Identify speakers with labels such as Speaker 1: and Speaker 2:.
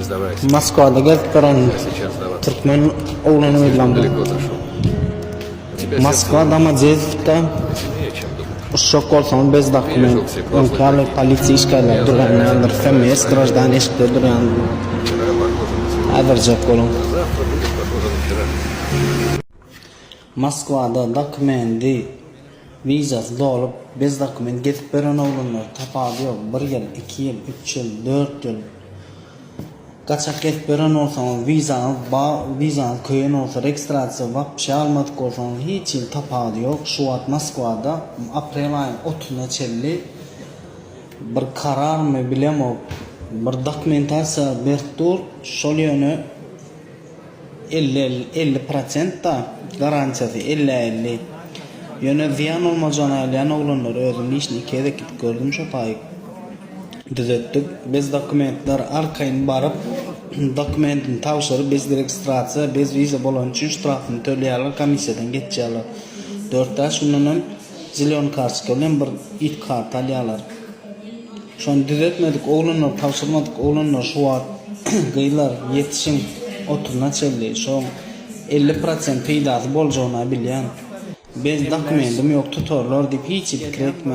Speaker 1: сдавайся.
Speaker 2: Moskwada gezip duran
Speaker 1: Сейчас сдаваться.
Speaker 2: türkmen oglany gyzlam bu.
Speaker 1: Далеко зашел. У тебя
Speaker 2: Moskwa Domodedowda
Speaker 1: сердце сильнее, чем думаешь.
Speaker 2: Uşak bolsaňyz bez dokument, öňki ýaly polisiýa işgärleri durýan ýalydyr, FMS graždan eşikde durýan
Speaker 1: Вчера похоже на сегодня.
Speaker 2: häzirjek boluň.
Speaker 1: Завтра будет похоже на вчера.
Speaker 2: Moskwada dokumendi wizasy dolup bez dokument gezip beren oglanlar tapawudy ýok, bir ýyl, iki ýyl, üç ýyl, dört ýyl gaçak gezip beren bolsaňyz wizaňyz ba wizaňyz köýen bolsa registrasiýa wapşe almadyk bolsaňyz hiç hili tapawudy ýok şu wagt Moskwada aprel aýyň otuzuna çenli bir kararmy bilemok bir dokumentasiýa berip dur şol ýöne 50 50 prosent da garantiýasy 50 50 ýöne zyýan bolmajagyny aýdýan oglanlar özüm işini iki gezek gidip gördüm şo taýy düzetdik bez dokumentler arkaýyn baryp dokumentini tabşyryp bez registrasiýa bez wiza bolany üçin ştrafyny töleýärler komissiýadan geçýärler 4-5 gündenem zelýon kartoçka bilen bir it kart alýarlar şony düzetmedik oglanlar tabşyrmadyk oglanlar şu wagt gyzlar ýetişiň otuzuna çenli şoň 50% peýdasy boljagyny bilýän. Bez dokumentim ýok tutarlar diýip hiç pikir etme.